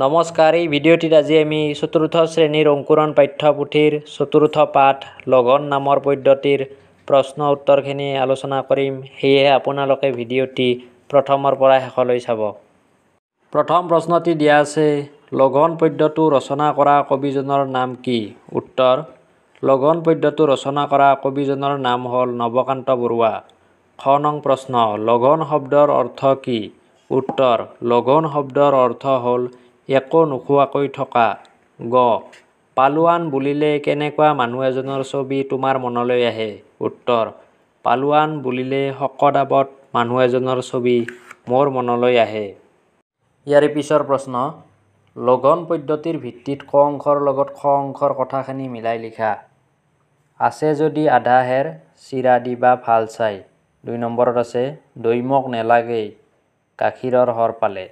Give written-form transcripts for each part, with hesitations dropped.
নমস্কাৰ, এই ভিডিঅ'টিত আজি আমি চতুৰ্থ শ্ৰেণীৰ অংকুৰণ পাঠ্যপুথিৰ চতুৰ্থ পাঠ লঘন নামৰ পদ্যটিৰ প্ৰশ্ন উত্তৰখিনি আলোচনা কৰিম। সেয়েহে আপোনালোকে ভিডিঅ'টি প্ৰথমৰ পৰা শেষলৈ চাব। প্ৰথম প্ৰশ্নটি দিয়া আছে, লঘন পদ্যটো ৰচনা কৰা কবিজনৰ নাম কি? উত্তৰ, লঘন পদ্যটো ৰচনা কৰা কবিজনৰ নাম হ'ল নৱকান্ত বৰুৱা। খ নং প্ৰশ্ন, লঘন শব্দৰ অৰ্থ কি? উত্তৰ, লঘন শব্দৰ অৰ্থ হ'ল একো নোখোৱাকৈ থকা। গ, পালোৱান বুলিলে কেনেকুৱা মানুহ এজনৰ ছবি তোমাৰ মনলৈ আহে? উত্তৰ, পালোৱান বুলিলে শকত আৱত মানুহ এজনৰ ছবি মোৰ মনলৈ আহে। ইয়াৰে পিছৰ প্ৰশ্ন, লঘন পদ্যটিৰ ভিত্তিত ক অংশৰ লগত খ অংশৰ কথাখিনি মিলাই লিখা। আছে যদি আধা সেৰ চিৰা দিবা ভাল চাই। 2 নম্বৰত আছে, দৈ মোক নেলাগেই গাখীৰৰ সৰ পালে।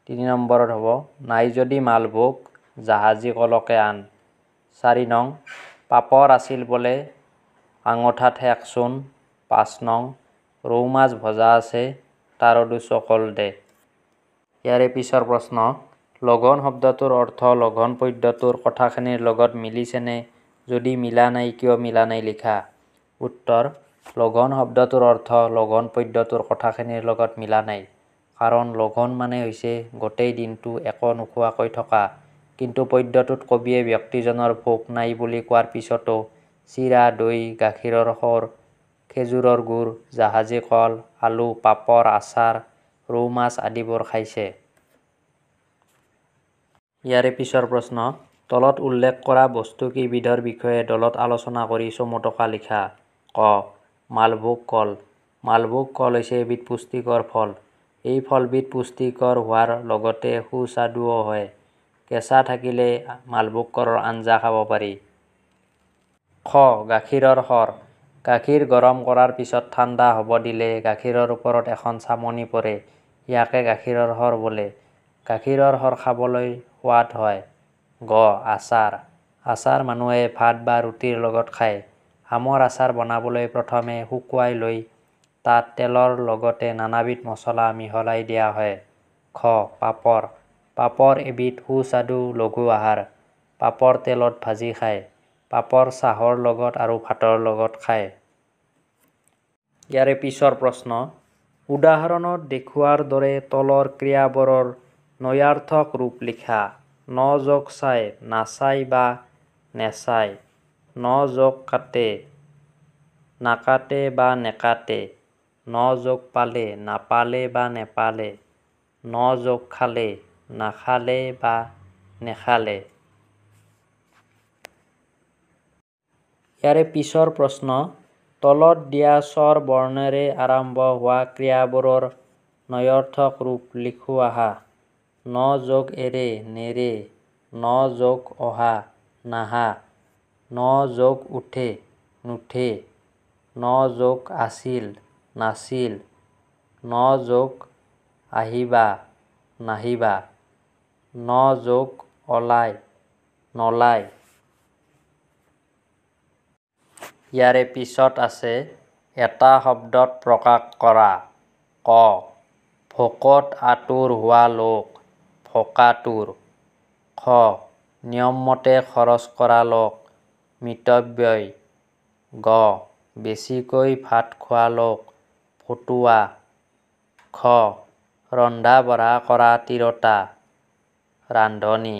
3 নম্বৰত হ'ব, নাই যদি মালভোগ জাহাজী কলকে আন। 4 নং, পাপৰ আছিল বোলে আঙঠাত শেষচোন। 5 নং, ৰৌ মাছ ভজা আছে তাৰো দুচকল দে। ইয়াৰে পিছৰ প্ৰশ্ন, লঘন শব্দটোৰ অৰ্থ লঘন পদ্যটোৰ কথাখিনিৰ লগত মিলিছেনে? যদি মিলা নাই, কিয় মিলা নাই লিখা। উত্তৰ, লঘন শব্দটোৰ অৰ্থ লঘন পদ্যটোৰ কথাখিনিৰ লগত মিলা নাই। কাৰণ লঘন মানে হৈছে গোটেই দিনটো একো নোখোৱাকৈ থকা। কিন্তু পদ্যটোত কবিয়ে ব্যক্তিজনৰ ভোক নাই বুলি কোৱাৰ পিছতো চিৰা, দৈ, গাখীৰৰ সৰ, খেজুৰৰ গুৰ, জাহাজী কল, আলু, পাপৰ, আচাৰ, ৰৌ মাছ আদিবোৰ খাইছে। ইয়াৰে পিছৰ প্ৰশ্ন, তলত উল্লেখ কৰা বস্তু কেইবিধৰ বিষয়ে দলত আলোচনা কৰি চমু টোকা লিখা। ক, মালভোগ কল। মালভোগ কল হৈছে এবিধ পুষ্টিকৰ ফল। এই ফলবিধ পুষ্টিকৰ হোৱাৰ লগতে সুস্বাদুও হয়। কেঁচা থাকিলে মালভোগ কলৰ আঞ্জা খাব পাৰি। খ, গাখীৰৰ সৰ। গাখীৰ গৰম কৰাৰ পিছত ঠাণ্ডা হ'ব দিলে গাখীৰৰ ওপৰত এখন চামনি পৰে, ইয়াকে গাখীৰৰ সৰ বোলে। গাখীৰৰ সৰ খাবলৈ সোৱাদ হয়। গ, আচাৰ। আচাৰ মানুহে ভাত বা ৰুটিৰ লগত খায়। আমৰ আচাৰ বনাবলৈ প্ৰথমে শুকুৱাই লৈ তাত তেলৰ লগতে নানাবিধ মছলা মিহলাই দিয়া হয়। ঘ, পাপৰ। পাপৰ এবিধ সুস্বাদু লঘু আহাৰ। পাপৰ তেলত ভাজি খায়। পাপৰ চাহৰ লগত আৰু ভাতৰ লগত খায়। ইয়াৰে পিছৰ প্ৰশ্ন, উদাহৰণত দেখুওৱাৰ দৰে তলৰ ক্ৰিয়াবোৰৰ নঞৰ্থক ৰূপ লিখা। ন যোগ চাই, নাচায় বা নেচায়। ন যোগ কাটে, নাকাটে বা নেকাটে। ন যোগ পালে, নাপালে বা নেপালে। ন যোগ খালে, নাখালে বা নেখালে। ইয়াৰে পিছৰ প্ৰশ্ন, তলত দিয়া স্বৰ বৰ্ণেৰে আৰম্ভ হোৱা ক্ৰিয়াবোৰৰ নঞৰ্থক ৰূপ লিখোঁ আহা। ন যোগ এৰে, নেৰে। ন যোগ অহা, নাহা। ন যোগ উঠে, নুঠে। ন যোগ আছিল, নাছিল। ন যোগ আহিবা, নাহিবা। ন যোগ ওলায়, নোলায়। ইয়াৰে পিছত আছে, এটা শব্দত প্ৰকাশ কৰা। ক, ভোকত আতুৰ হোৱা লোক, ভোকাতুৰ। খ, নিয়মমতে খৰচ কৰা লোক, মিতব্যয়ী। গ, বেছিকৈ ভাত খোৱা লোক, ভতুৱা। ঘ, ৰন্ধা বঢ়া কৰা তিৰোতা, ৰান্ধনী।